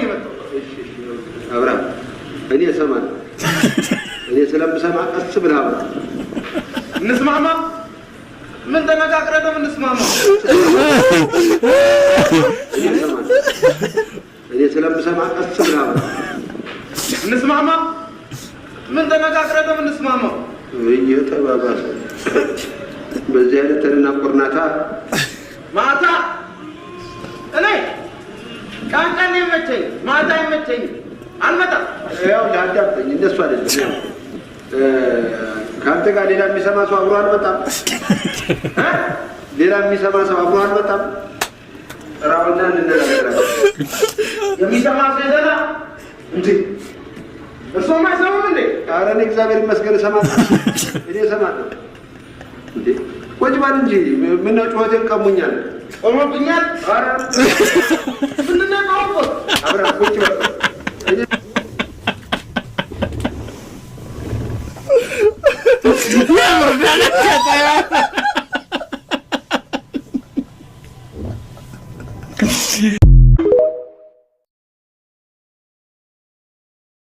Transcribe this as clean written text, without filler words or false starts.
የመጣሁት። እሺ፣ እሺ፣ አብርሃም፣ እኔ እሰማለሁ። እኔ ስለምሰማ ቀስ ብለህ አውራ። እንስማማ? ምን ተነጋግረን ነው የምንስማማው? እኔ እሰማለሁ። እኔ ስለምሰማ ቀስ ብለህ አውራ። እንስማማ? ምን ተነጋግረን ነው የምንስማማው? እየተባባሰ በዚህ አይነት ተደናቆርናታ። ማታ እኔ ቀን ቀን ይመቸኝ፣ ማታ አይመቸኝም። አልመጣም። ያው አዳምጠኝ፣ እንደሱ አይደለም። ያው ከአንተ ጋር ሌላ የሚሰማ ሰው አብሮ አልመጣም። እ? ሌላ የሚሰማ ሰው አብሮ አልመጣም። ጥራውና እንነጋገራለን። የሚሰማ ሰው ይዘና እንዴ? እርስዎም አይሰሙም እንዴ? ኧረ እኔ እግዚአብሔር ይመስገን እሰማለሁ። እኔ እሰማለሁ። እንዴ ቁጭ በል እንጂ፣ ምነው ጩኸቴን ቀሙኛል? ቆሞብኛል። ኧረ ምንድን ነው የቆመበት? አብርሃም፣ ቁጭ በል። እኔ የምር ደነገጠ።